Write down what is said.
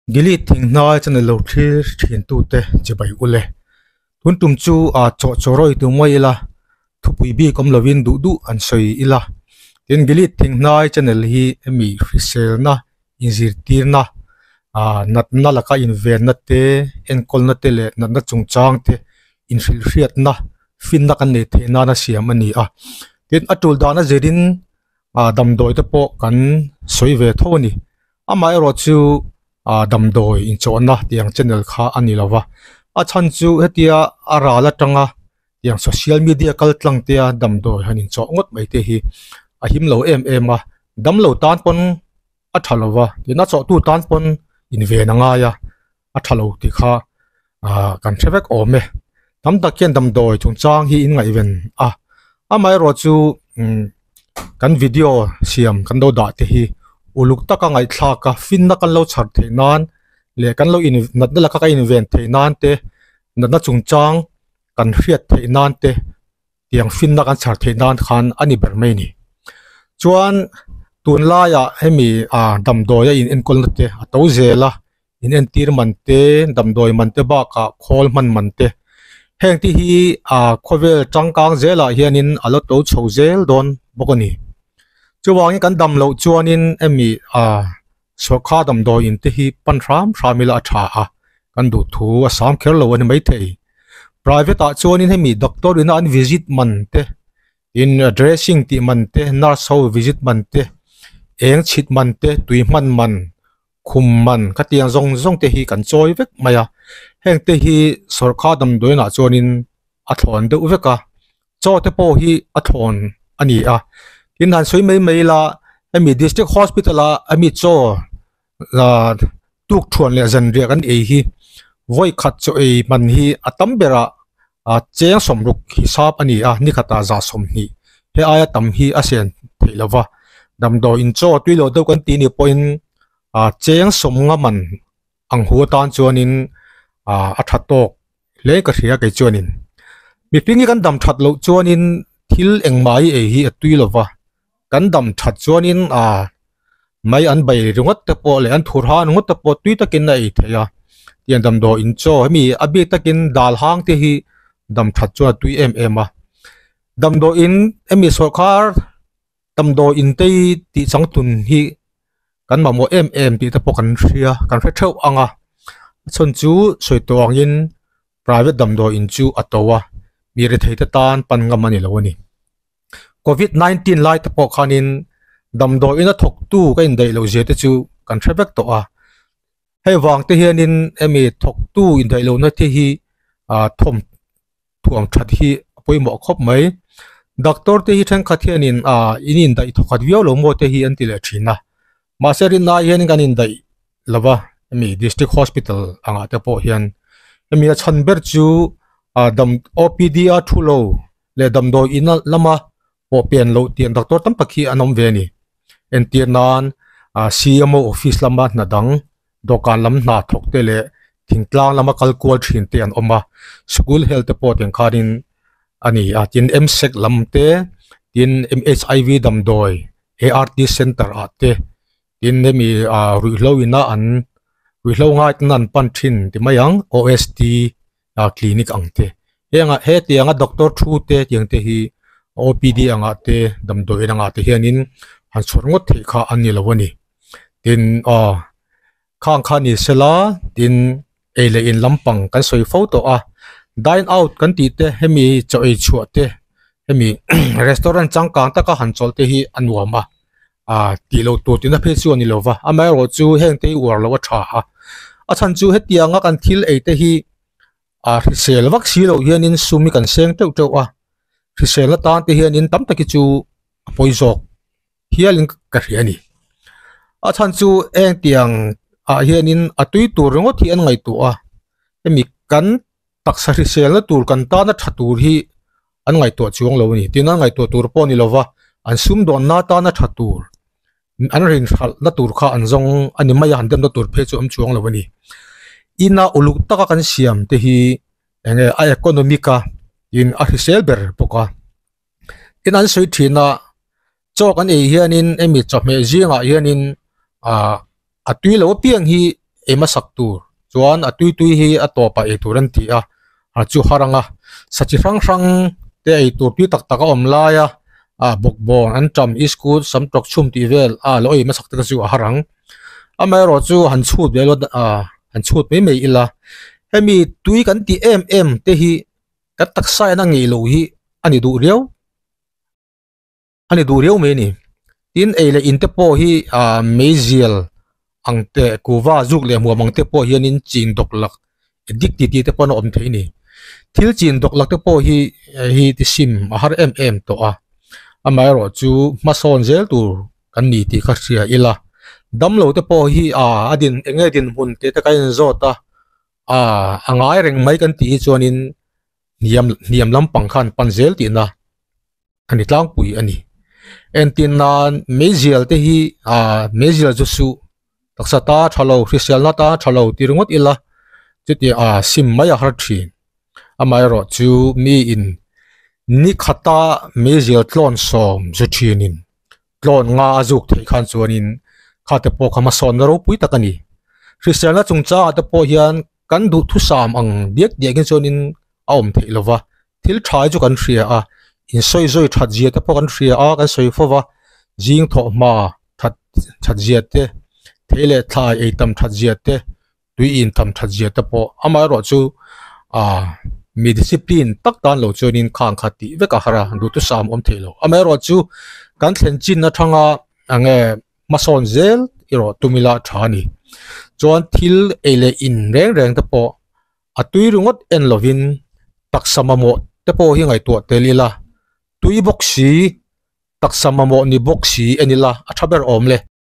Gilead thinghnai channel lo thlir thin tute chibai ule. Tun tum chu a chaw chawrawi tu mai ila thupui bik awm lovin duh duh an sawi ila. Tin Gilead thinghnai channel hi hemi hriselna inzirtirna ah natna laka invenna te enkawlna te leh natna chungchang te inhrilhhriatna finna kan neih theih nana siam a ni a. Tin a tul dana zirin ah damdawi te pawh kan sawi ve tho a ni. Amaherawh chu ah damdawi inchawhna tiang channel kha a ni lova a chhan chu hetia a ral atanga tiang social media kal tlang te a damdawi han inchawh ngawt mai te hi a him lo em em a damlo tan pawn a tha lova tin a chawhtu tan pawn inven a ngai a a tha lo tih kha ah kan hre vek awm e tam tak hian damdawi chungchang hi in ngaihven a amaherawh chu umm kan video siam kan lo dah te hi uluk taka ngaihthlak a finna kan lo chhar theih nan leh kan lo in natna laka ka inven theih nan te natna chungchang kan hriat theih nan te tiang finna kan chhar theih nan khan a ni ber mai a ni. Chuan tunlaiah hemi ah damdawi a in enkawl na te a to zel a in entir man te damdawi man te bakah khawl hman man te heng te hi ah khawvel changkang zelah hianin a la to chho zel dawn bawk a ni. Chuvangin kan dam loh chuanin hemi ah sawrkar damdawi in te hi pan hram hram ila a tha a kan duh thu a sang kher lo a ni maithei. Private ah chuanin hemi doctor ina an visit man te tin dressing tih man te nurse ho visit man te eng chhit man te tui hman man khum man khatiang zawng zawng te hi kan chawi vek mai a heng te hi sawrkar damdawiin ah chuanin a thlawn deuh vek a chaw te pawh hi a thlawn a ni a tin han sawi mai mai ila hemi district hospital ah hemi chaw ah tuk thuan leh zanriah kan ei hi vawi khat chaw ei man hi a tam berah ah cheng sawmruk hisap a ni a ni khatah zah sawmhnih he aia tam hi a siam theih lova damdawiin chaw tui loh deuh kan tih ni pawhin ah cheng sawmnga man ang hu atan chuanin ah a tha tawk hle ka hria kei chuanin mihring hi kan dam that loh chuanin thil engmah hi ei hi a tui lova kan dam that chuanin ah mai an bei ringawt te pawh leh an thur han ringawt te pawh tui takin a ei theih a tiang damdawiin chaw hemi a bik takin dal hang te hi dam that chuan a tui em em a damdawiin hemi sawrkar damdawiin te hi tih changtun hi kan mamawh em em tih te pawh kan hria kan hre theuh ang a a chhan chu sawi tawh angin private damdawiin chu a to a mi rethei te tan pan ngam a ni lo a ni. Covid 19 lai te pawh khanin damdawiin a thawktu ka indaih loh zia te chu kan hre vek tawh a hei vang te hianin hemi thawktu indaih lohna te hi ah thawm thuam that hi a pawimawh khawp mai doctor te hi thenkhat hianin ah in indaih thawkhat viau lo maw te hi an ti leh thin a mahse rinna ah hian kan indaih lo va hemi district hospital angah te pawh hian hemi a chhan ber chu ah dam O_P_D a thu lo leh damdawi in lama pawh pian loh tih an doctor tam tak hi an awm ve a ni entir nan ah C_M_O office lama hna dang dawhkan lam hna thawk te leh thingtlang lama kal kual thin te an awm a school health te pawh tiang khanin a ni a tin M sec lam te tin M_H_I_V damdawi A_R_T center ah te tin hemi ah ruihhlo ina an ruihhlo ngai ten an pan thin ti mai ang O_S_T ah clinic ang te heng ah hetiang a doctor thu te tiang te hi O_P_D angah te damdawi in angah te hianin han chhawr ngawt theih kha a ni lo a ni tin aw khang kha ni sela tin ei leh in lampang kan sawi fo tawh a dine out kan tih te hemi chaw ei chhuah te hemi restaurant changkang taka han chawlh te hi a nuam a ah tih loh tur tihna phei chu a ni lova amaherawh chu heng te hi uar loh a tha a a chhan chu hetianga kan thil ei te hi ah hrisel vak si loh hianin sum hi kan seng teuh teuh a hrisel atan te hianin tam tak hi chu a pawi zawk hialin ka hria a ni a chhan chu eng tiang ah hianin a tui tur ringawt hi an ngaihtuah a hemi kan taksa hriselna tur kan tana tha tur hi an ngaihtuah chuang lo a ni tin an ngaihtuah tur pawh a ni lova an sumdawnna tana tha tur an rinhralh na tur kha an zawng a ni mai a han demna tur phei chu awm chuang lo a ni ina uluk taka kan siam te hi eng nge a economic a tin a hrisel ber bawk a tin an sawi thin a chaw kan ei hianin hemi chawhmeh zingah hianin ah a tui lo apiang hi. ei hmasak tur chuan a tui tui hi a tawpah ei tur an ti a a chu har ang a sa chi hrang hrang te ei tur tui tak tak a awm lai a ah bawkbawn an tam iskut sam tawk chhum tih vel a lo ei hmasak te kha chu a har ang amaherawh chu han chhut ve lawt ah han chhut mai mai ila hemi tui kan tih em em te hi kan taksa in a ngei loh hi a ni duh riau. A ni duh riau mai a ni. Tin, ei leh in te pawh hi ah meizial ang te kuva zuk leh hmuam ang te pawh hianin chin dawk lak addict tih tih te pawh an awm thei a ni. Thil chin dawk lak te pawh hi hi ti sim a har em em tawh a. Amaherawh chu hmasawn zel tur kan ni tih kha hria ila. Damlo te pawh hi ah a din eng nge dinhmun tih te kan inzawt a, ah a ngai reng mai kan tih hi chuanin hniam hniam lampang khan pan zel tihna. A ni tlangpui a ni. Entir nan meizial te hi ah meizial chu suh taksa ta tha lo hriselna ta tha lo ti ringawt ila chuti ah sim mai a har thin. Amaherawh chu miin ni khata meizial tlawn sawm zu thinin tlawn nga a zuk theih khan chuanin kha te pawh kha hmasawnna ropui tak a ni. Hriselna chungchangah te pawh hian kan duhthusam ang diak diakin chuanin a awm theih lova. Thil tha hi chu kan hria a, insawi zawi that zia te pawh kan hria a, kan sawi fo va, zing thawh hma that that zia te, thei leh thlai ei tam that zia te, tui in tam that zia te pawh amaherawh chu ah mi discipline tak tan lo chuanin khang kha tih vek a har a, duhthusam awm theih lo. Amaherawh chu kan thlen chin atanga eng nge hmasawn zel erawh tum ila tha a ni. Chuan thil ei leh in reng reng te pawh A tui ringawt en lovin taksa mamawh te pawh hi ngaihtuah tel ila, tui bawk si, taksa mamawh ni bawk si en ila a tha ber awm le.